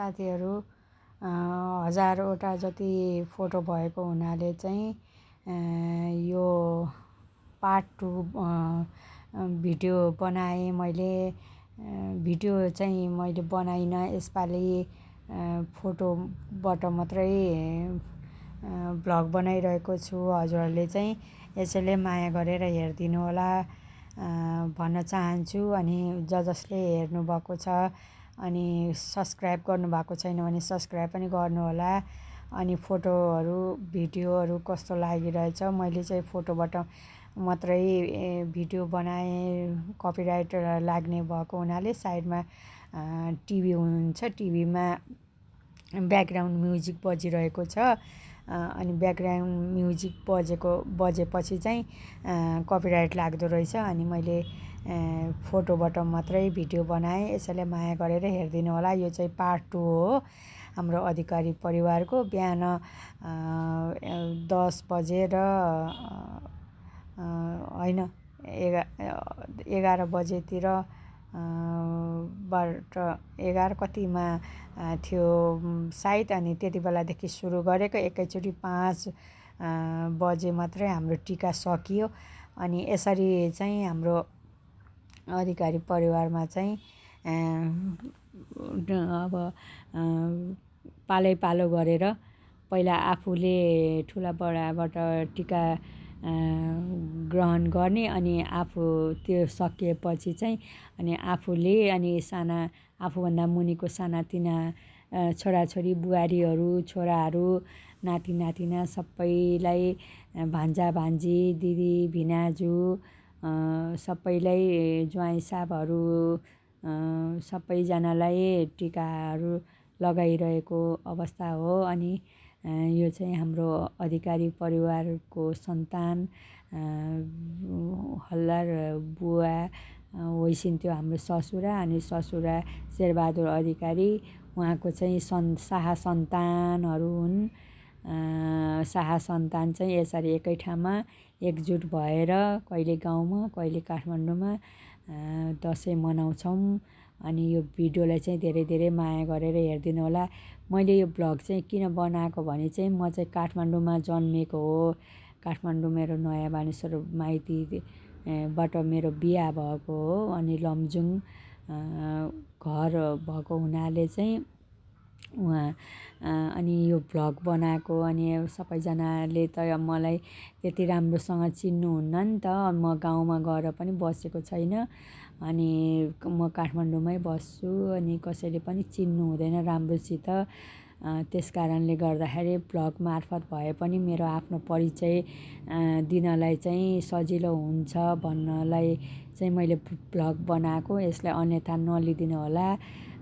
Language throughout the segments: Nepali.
साथीहरू हजारवटा जति फोटो भएको हुनाले चाहिँ यो पार्ट 2 भिडियो बनाएँ मैले। भिडियो चाहिँ मैले बनाइनँ यसपालि, फोटोबाट मात्रै भ्लग बनाइरहेको छु। हजुरहरूले चाहिँ यसैले माया गरेर हेरिदिनु होला भन्न चाहन्छु। अनि जसले हेर्नुभएको छ अनि सब्सक्राइब गर्नुभएको छैन भने सब्सक्राइब पनि गर्नुहोला। अनि फोटोहरू भिडियोहरू कस्तो लागिरहेछ, मैले चाहिँ फोटोबाट मात्रै भिडियो बनाएँ। कपिराइट लाग्ने भएको हुनाले साइडमा टिभी हुन्छ, टिभीमा ब्याकग्राउन्ड म्युजिक बजिरहेको छ। अनि ब्याकग्राउन्ड म्युजिक बजेपछि चाहिँ कपिराइट लाग्दो रहेछ। अनि मैले फोटोबाट मात्रै भिडियो बनाएँ। यसैले माया गरेर हेरिदिनु होला। यो चाहिँ पार्ट 2 हो हाम्रो अधिकारी परिवारको। बिहान 10 बजेर होइन 11 बजेतिर बाट 11 कतिमा थियो सायद। अनि त्यति बेलादेखि सुरु गरेको, एकैचोटि 5 बजे मात्रै हाम्रो टिका सकियो। अनि यसरी चाहिँ हाम्रो अधिकारी परिवारमा चाहिँ अब पालैपालो गरेर पहिला आफूले ठुला बडाबाट टिका ग्रहण गर्ने, अनि आफू त्यो सकिएपछि चाहिँ अनि आफूले अनि आफूभन्दा मुनिको सानातिना छोराछोरी बुहारीहरू छोराहरू नाति नातिना सबैलाई, भान्जा भान्जी दिदी भिनाजु सबैलाई ज्वाइँ साहबहरू सबैजनालाई टिकाहरू लगाइरहेको अवस्था हो। अनि यो चाहिँ हाम्रो अधिकारी परिवारको सन्तान हल्लार बुवा होइसिन्थ्यो हाम्रो ससुरा। अनि ससुरा शेरबहादुर अधिकारी, उहाँको चाहिँ शाह सन्तानहरू हुन्। शाह सन्तान चाहिँ यसरी एकै ठाउँमा एकजुट भएर कहिले गाउँमा कहिले काठमाडौँमा दसैँ मनाउँछौँ। अनि यो भिडियोलाई चाहिँ धेरै धेरै माया गरेर हेरिदिनु होला। मैले यो भ्लग चाहिँ किन बनाएको भने चाहिँ म चाहिँ काठमाडौँमा जन्मेको हो। काठमाडौँ मेरो नयाँ बानेश्वर माइतीबाट मेरो बिहा भएको हो। अनि लमजुङ घर भएको हुनाले चाहिँ उहाँ अनि यो भ्लग बनाएको। अनि सबैजनाले त मलाई त्यति राम्रोसँग चिन्नुहुन्न नि त, म गाउँमा गएर पनि बसेको छैन। अनि म काठमाडौँमै बस्छु। अनि कसैले पनि चिन्नु हुँदैन राम्रोसित। त्यस कारणले गर्दाखेरि भ्लग मार्फत भए पनि मेरो आफ्नो परिचय दिनलाई चाहिँ सजिलो हुन्छ भन्नलाई चाहिँ मैले भ्लग बनाएको। यसलाई अन्यथा नलिदिनु होला।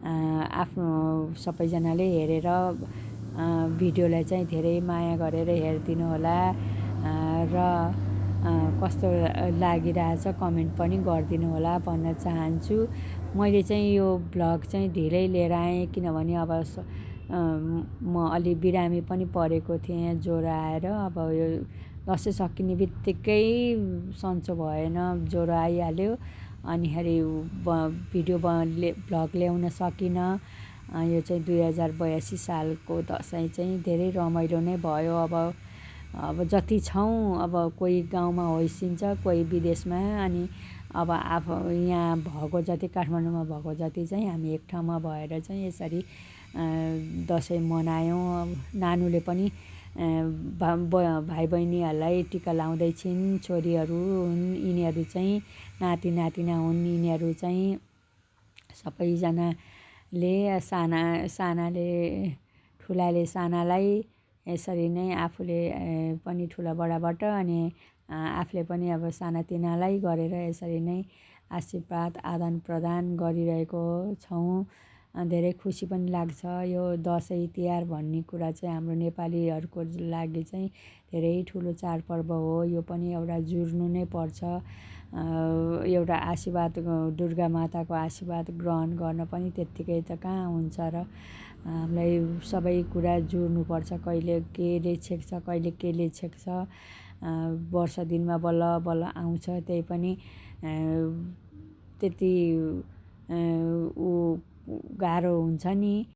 आफ्नो सबैजनाले हेरेर भिडियोलाई चाहिँ धेरै माया गरेर हेरिदिनु होला। र कस्तो लागिरहेछ कमेन्ट पनि गरिदिनु होला भन्न चाहन्छु। मैले चाहिँ यो भ्लग चाहिँ ढिलै लिएर आएँ किनभने अब म अलि बिरामी पनि परेको थिएँ ज्वरो आएर। अब यो दसैँ सकिने बित्तिकै सन्चो भएन, ज्वरो आइहाल्यो। अनिखेरि भिडियो भ्लग ल्याउन सकिनँ। यो चाहिँ 2082 सालको दसैँ चाहिँ धेरै रमाइलो नै भयो। अब जति छौँ, अब कोही गाउँमा होइसिन्छ, कोही विदेशमा। अनि अब यहाँ भएको जति काठमाडौँमा भएको जति चाहिँ हामी एक ठाउँमा भएर चाहिँ यसरी दसैँ मनायौँ। नानुले पनि भाइ बहिनीहरूलाई टिका लाउँदै छिन्। छोरीहरू हुन्, यिनीहरू चाहिँ नाति नातिना हुन्। यिनीहरू चाहिँ सबैजनाले सानाले ठुलाले सानालाई यसरी नै आफूले पनि ठुला बडाबाट अनि आफूले पनि अब सानातिनालाई गरेर यसरी नै आशीर्वाद आदान प्रदान गरिरहेको छौँ। धेरै खुसी पनि लाग्छ। यो दसैँ तिहार भन्ने कुरा चाहिँ हाम्रो नेपालीहरूको लागि चाहिँ धेरै ठुलो चाडपर्व हो। यो पनि एउटा जुर्नु नै पर्छ। एउटा आशीर्वाद दुर्गा माताको आशीर्वाद ग्रहण गर्न पनि त्यत्तिकै त कहाँ हुन्छ र। हामीलाई सबै कुरा जुर्नुपर्छ। कहिले केले छेक्छ, कहिले केले छेक्छ। वर्ष दिनमा बल्ल बल्ल आउँछ। त्यही पनि त्यति गाह्रो हुन्छ नि।